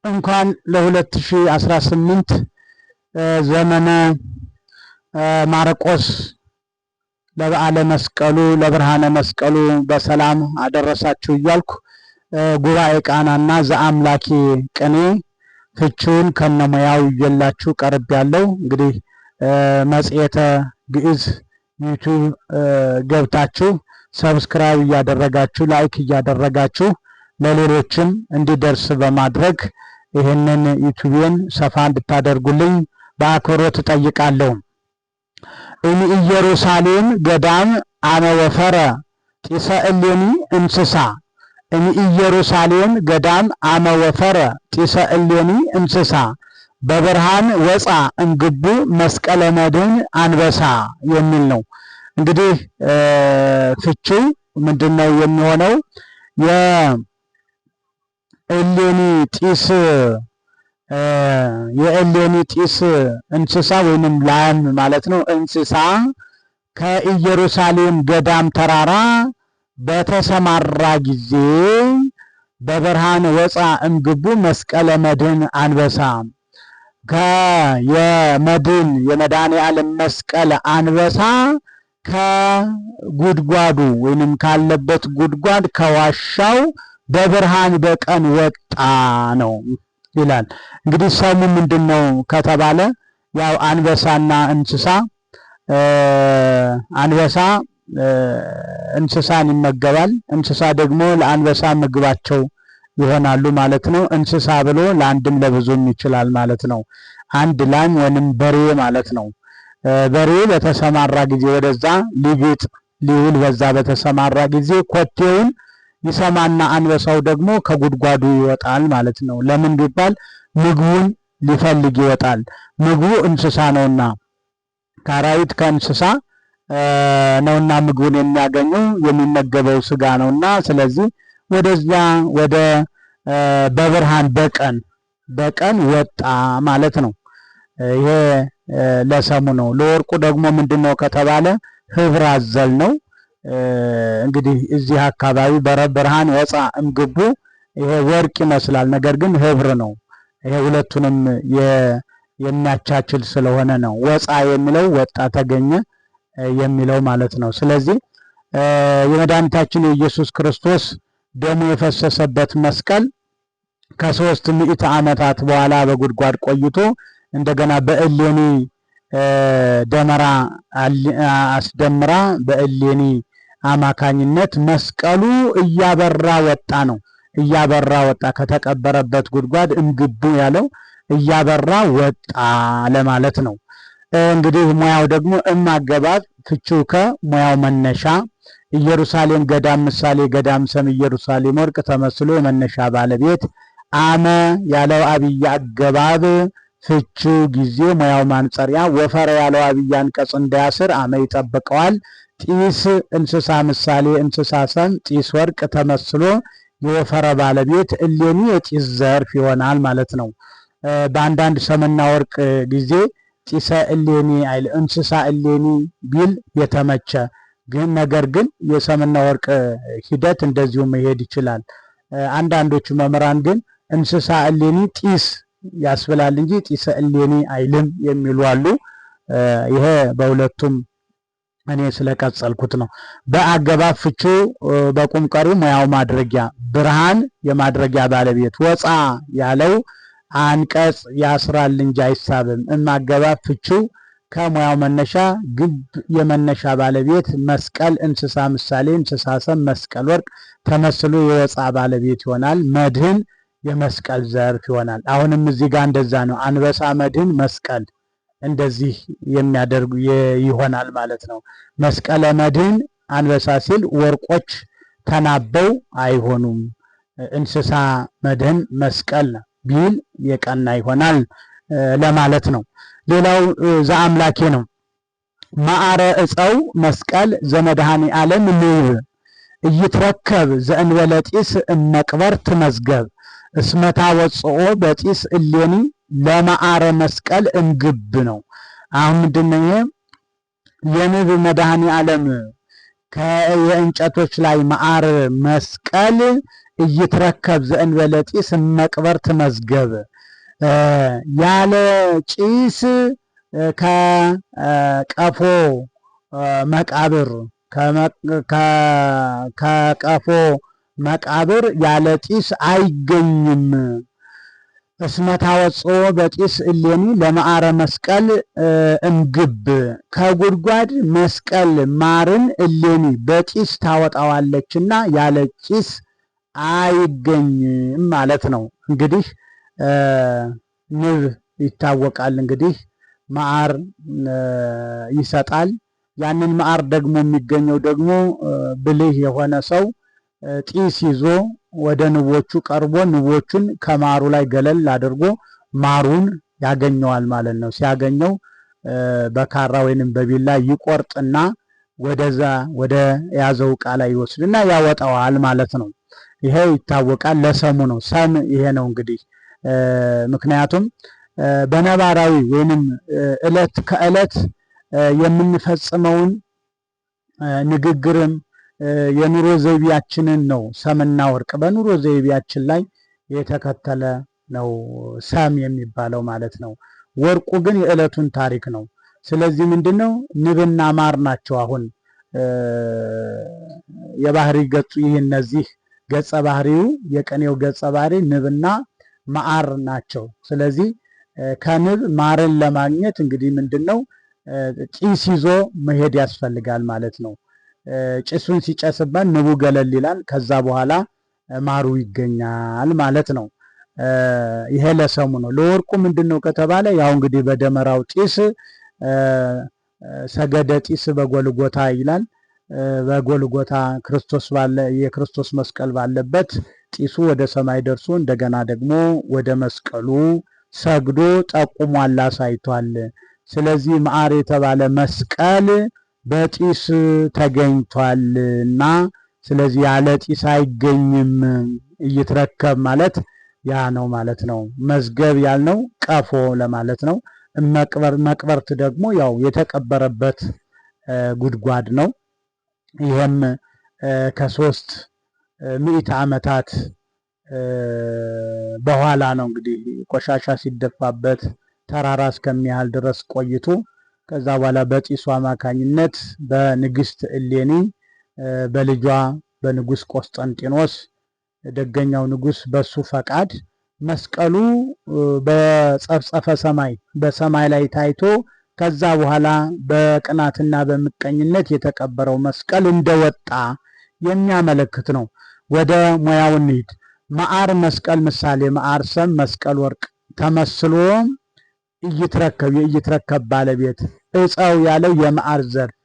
እንኳን ለ2018 ዘመነ ማርቆስ ለበዓለ መስቀሉ ለብርሃነ መስቀሉ በሰላም አደረሳችሁ እያልኩ ጉባኤ ቃናና ዘአምላኬ ቅኔ ፍቺውን ከነሙያው ይዤላችሁ ቀርብ ያለው። እንግዲህ መጽሔተ ግዕዝ YouTube ገብታችሁ subscribe እያደረጋችሁ፣ like እያደረጋችሁ፣ ለሌሎችም እንዲደርስ በማድረግ ይህንን YouTube ን ሰፋ እንድታደርጉልኝ በአክብሮት እጠይቃለሁ። እምኢየሩሳሌም ገዳም አመ ወፈረ ጢሰ እሌኒ እንስሳ፣ እምኢየሩሳሌም ገዳም አመ ወፈረ ጢሰ እሌኒ እንስሳ፣ በብርሃን ወፃ እምግቡ መስቀለ መድህን አንበሳ የሚል ነው። እንግዲህ ፍቺው ምንድን ነው የሚሆነው? የእሌኒ ጢስ፣ የእሌኒ ጢስ እንስሳ ወይንም ላም ማለት ነው። እንስሳ ከኢየሩሳሌም ገዳም ተራራ በተሰማራ ጊዜ በብርሃን ወፃ እምግቡ መስቀለ መድህን አንበሳ፣ የመድን የመድኃኔ ዓለም መስቀል አንበሳ ከጉድጓዱ ወይንም ካለበት ጉድጓድ ከዋሻው በብርሃን በቀን ወጣ ነው ይላል። እንግዲህ ሰሙ ምንድን ነው ከተባለ ያው አንበሳና እንስሳ፣ አንበሳ እንስሳን ይመገባል። እንስሳ ደግሞ ለአንበሳ ምግባቸው ይሆናሉ ማለት ነው። እንስሳ ብሎ ለአንድም ለብዙም ይችላል ማለት ነው። አንድ ላም ወይንም በሬ ማለት ነው። በሬ በተሰማራ ጊዜ፣ ወደዛ ሊግጥ ሊውል በዛ በተሰማራ ጊዜ ኮቴውን ይሰማና አንበሳው ደግሞ ከጉድጓዱ ይወጣል ማለት ነው። ለምን ቢባል ምግቡን ሊፈልግ ይወጣል። ምግቡ እንስሳ ነውና፣ ከአራዊት ከእንስሳ ነውና ምግቡን የሚያገኘው፣ የሚመገበው ስጋ ነውና፣ ስለዚህ ወደዚያ ወደ በብርሃን በቀን በቀን ወጣ ማለት ነው። ይሄ ለሰሙ ነው። ለወርቁ ደግሞ ምንድነው ከተባለ ህብር አዘል ነው። እንግዲህ እዚህ አካባቢ ብርሃን ወፃ እምግቡ ይሄ ወርቅ ይመስላል፣ ነገር ግን ህብር ነው። ይሄ ሁለቱንም የሚያቻችል ስለሆነ ነው ወፃ የሚለው፣ ወጣ ተገኘ የሚለው ማለት ነው። ስለዚህ የመድኃኒታችን የኢየሱስ ክርስቶስ ደሙ የፈሰሰበት መስቀል ከ300 ዓመታት በኋላ በጉድጓድ ቆይቶ እንደገና በእሌኒ ደመራ አስደምራ በእሌኒ አማካኝነት መስቀሉ እያበራ ወጣ ነው። እያበራ ወጣ ከተቀበረበት ጉድጓድ፣ እምግቡ ያለው እያበራ ወጣ ለማለት ነው። እንግዲህ ሙያው ደግሞ እም አገባብ ፍቺው ከሙያው መነሻ፣ ኢየሩሳሌም ገዳም ምሳሌ ገዳም ሰም ኢየሩሳሌም ወርቅ ተመስሎ የመነሻ ባለቤት፣ አመ ያለው አብይ አገባብ ፍቺው ጊዜ ሙያው ማንጸሪያ፣ ወፈረ ያለው አብይ አንቀጽ እንዳያስር አመ ይጠብቀዋል። ጢስ እንስሳ ምሳሌ እንስሳ ሰም ጢስ ወርቅ ተመስሎ የወፈረ ባለቤት፣ እሌኒ የጢስ ዘርፍ ይሆናል ማለት ነው። በአንዳንድ ሰምና ወርቅ ጊዜ ጢሰ እሌኒ አይል፣ እንስሳ እሌኒ ቢል የተመቸ ግን፣ ነገር ግን የሰምና ወርቅ ሂደት እንደዚሁ መሄድ ይችላል። አንዳንዶቹ መምህራን ግን እንስሳ እሌኒ ጢስ ያስብላል እንጂ ጢሰ እሌኒ አይልም የሚሉ አሉ። ይሄ በሁለቱም እኔ ስለቀጸልኩት ነው። በአገባብ ፍቹ በቁም ቀሪ ሙያው ማድረጊያ፣ ብርሃን የማድረጊያ ባለቤት፣ ወፃ ያለው አንቀጽ ያስራል እንጂ አይሳብም። እማገባብ ፍቹ ከሙያው መነሻ፣ ግብ የመነሻ ባለቤት፣ መስቀል እንስሳ ምሳሌ እንስሳ ሰም መስቀል ወርቅ ተመስሎ የወፃ ባለቤት ይሆናል። መድህን የመስቀል ዘርፍ ይሆናል። አሁንም እዚህ ጋር እንደዛ ነው። አንበሳ መድህን መስቀል እንደዚህ የሚያደርጉ ይሆናል ማለት ነው። መስቀለ መድህን አንበሳ ሲል ወርቆች ተናበው አይሆኑም። እንስሳ መድህን መስቀል ቢል የቀና ይሆናል ለማለት ነው። ሌላው ዘአምላኬ ነው። ማዕረ እፀው መስቀል ዘመድኃኔ ዓለም ንብ እይትረከብ ዘእንበለ ጢስ እመቅበር ትመዝገብ እስመታ ወፅኦ በጢስ እሌኒ ለማዕረ መስቀል እምግብ ነው። አሁን ምንድነው ይሄ? የንብ መድኃኔ ዓለም የእንጨቶች ላይ ማዕር መስቀል ኢይትረከብ ዘእንበለ ጢስ እመቅበርት መዝገብ፣ ያለ ጭስ ከቀፎ መቃብር፣ ከቀፎ መቃብር ያለ ጢስ አይገኝም። እስመ ታወጽኦ በጢስ እሌኒ ለመዓረ መስቀል እምግብ፣ ከጉድጓድ መስቀል ማርን እሌኒ በጢስ ታወጣዋለችና ያለ ጭስ አይገኝም ማለት ነው። እንግዲህ ንብ ይታወቃል። እንግዲህ ማር ይሰጣል። ያንን ማር ደግሞ የሚገኘው ደግሞ ብልህ የሆነ ሰው ጢስ ይዞ ወደ ንቦቹ ቀርቦ ንቦቹን ከማሩ ላይ ገለል አድርጎ ማሩን ያገኘዋል ማለት ነው። ሲያገኘው በካራ ወይንም በቢላ ይቆርጥና ወደዛ ወደ ያዘው ዕቃ ላይ ይወስድና ያወጣዋል ማለት ነው። ይሄ ይታወቃል። ለሰሙ ነው። ሰም ይሄ ነው እንግዲህ። ምክንያቱም በነባራዊ ወይንም እለት ከእለት የምንፈጽመውን ንግግርም የኑሮ ዘይቤያችንን ነው። ሰምና ወርቅ በኑሮ ዘይቤያችን ላይ የተከተለ ነው ሰም የሚባለው ማለት ነው። ወርቁ ግን የዕለቱን ታሪክ ነው። ስለዚህ ምንድነው ንብና ማር ናቸው። አሁን የባህሪ ገጹ ይህ እነዚህ ገጸ ባህሪው የቅኔው ገጸ ባህሪ ንብና ማር ናቸው። ስለዚህ ከንብ ማርን ለማግኘት እንግዲህ ምንድነው ጭስ ይዞ መሄድ ያስፈልጋል ማለት ነው። ጭሱን ሲጨስበት ንቡ ገለል ይላል። ከዛ በኋላ ማሩ ይገኛል ማለት ነው። ይሄ ለሰሙ ነው። ለወርቁ ምንድነው ከተባለ ያው እንግዲህ በደመራው ጢስ ሰገደ ጢስ በጎልጎታ ይላል። በጎልጎታ ክርስቶስ ባለ የክርስቶስ መስቀል ባለበት ጢሱ ወደ ሰማይ ደርሶ እንደገና ደግሞ ወደ መስቀሉ ሰግዶ ጠቁሟል፣ አሳይቷል። ስለዚህ መዓር የተባለ መስቀል በጢስ ተገኝቷልና ስለዚህ ያለ ጢስ አይገኝም። እይትረከብ ማለት ያ ነው ማለት ነው። መዝገብ ያልነው ቀፎ ለማለት ነው። መቅበርት ደግሞ ያው የተቀበረበት ጉድጓድ ነው። ይህም ከ300 ዓመታት በኋላ ነው እንግዲህ ቆሻሻ ሲደፋበት ተራራ እስከሚያህል ድረስ ቆይቶ ከዛ በኋላ በጢሱ አማካኝነት በንግስት እሌኒ በልጇ በንጉስ ቆስጠንጢኖስ ደገኛው ንጉስ በሱ ፈቃድ መስቀሉ በጸፍጸፈ ሰማይ በሰማይ ላይ ታይቶ ከዛ በኋላ በቅናትና በምቀኝነት የተቀበረው መስቀል እንደወጣ የሚያመለክት ነው። ወደ ሙያው እንሂድ። መዓር መስቀል ምሳሌ መዓር ሰም መስቀል ወርቅ ተመስሎ እይትረከብ የእይትረከብ ባለቤት እፀው ያለው የመዓር ዘርፍ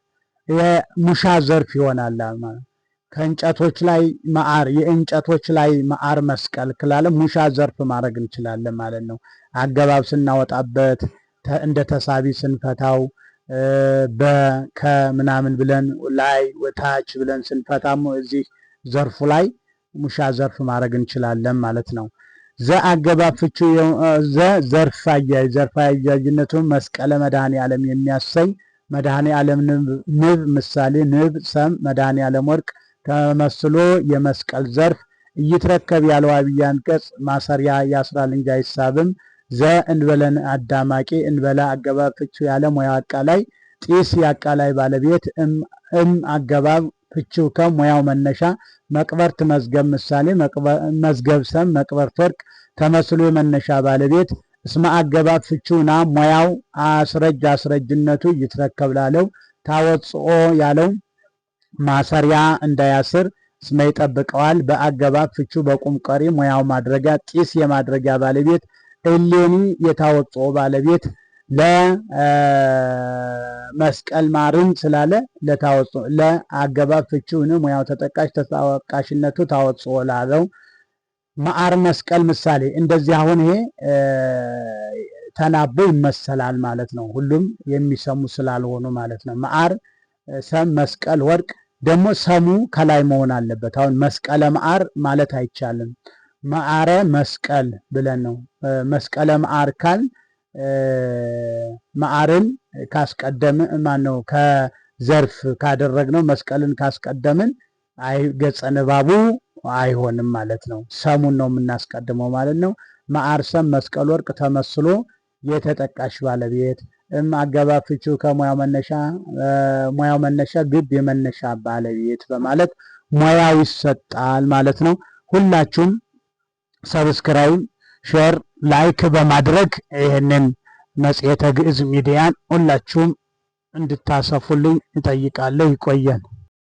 የሙሻ ዘርፍ ይሆናል ማለት ከእንጨቶች ላይ መዓር የእንጨቶች ላይ መዓር መስቀል ክላለ ሙሻ ዘርፍ ማድረግ እንችላለን ማለት ነው። አገባብ ስናወጣበት እንደ ተሳቢ ስንፈታው በከምናምን ብለን ላይ ታች ብለን ስንፈታም እዚህ ዘርፉ ላይ ሙሻ ዘርፍ ማድረግ እንችላለን ማለት ነው። ዘ አገባብ ፍቹ ዘ ዘርፍ አያይ ዘርፍ አያይነቱ መስቀለ መድኃኔ ዓለም የሚያሰኝ መድኃኔ ዓለም ንብ ምሳሌ ንብ ሰም መድኃኔ ዓለም ወርቅ ተመስሎ የመስቀል ዘርፍ እይትረከብ ያለው አብይ አንቀጽ ማሰሪያ ያስራል እንጂ አይሳብም። ዘ እንበለን አዳማቂ እንበለ አገባብ ፍቹ ያለ ሙያ አቃላይ ጢስ የአቃላይ ባለቤት እም አገባብ ፍቺው ከሙያው መነሻ መቅበርት መዝገብ ምሳሌ መዝገብ ሰም መቅበርት ወርቅ ተመስሎ የመነሻ ባለቤት እስመ አገባብ ፍቺው ና ሙያው አስረጅ አስረጅነቱ ይትረከብ ላለው ታወጽኦ ያለው ማሰሪያ እንዳያስር እስመ ይጠብቀዋል። በአገባብ ፍቺው በቁም ቀሪ ሙያው ማድረጊያ ጢስ የማድረጊያ ባለቤት እሌኒ የታወጽኦ ባለቤት ለመስቀል ማርን ስላለ ለታወጽኦ ለአገባብ ፍቺውን ሙያው ተጠቃሽ ተጠቃሽነቱ ታወጽኦ ላለው መዓር መስቀል ምሳሌ እንደዚህ አሁን ይሄ ተናቦ ይመሰላል ማለት ነው። ሁሉም የሚሰሙ ስላልሆኑ ማለት ነው። መዓር ሰም መስቀል ወርቅ ደግሞ ሰሙ ከላይ መሆን አለበት። አሁን መስቀለ መዓር ማለት አይቻልም። መዓረ መስቀል ብለን ነው። መስቀለ መዓር ካል መዓርን ካስቀደምን ማነው ከዘርፍ ካደረግነው መስቀልን ካስቀደምን አይ ገጸ ንባቡ አይሆንም ማለት ነው። ሰሙን ነው የምናስቀድመው ማለት ነው። መዓር ሰም መስቀል ወርቅ ተመስሎ የተጠቃሽ ባለቤት አገባብ ፍቺው ከሙያው መነሻ ሙያው መነሻ ግብ የመነሻ ባለቤት በማለት ሙያው ይሰጣል ማለት ነው። ሁላችሁም subscribe፣ share፣ like በማድረግ ይህንን መጽሔተ ግዕዝ ሚዲያን ሁላችሁም እንድታሰፉልኝ እጠይቃለሁ። ይቆየን።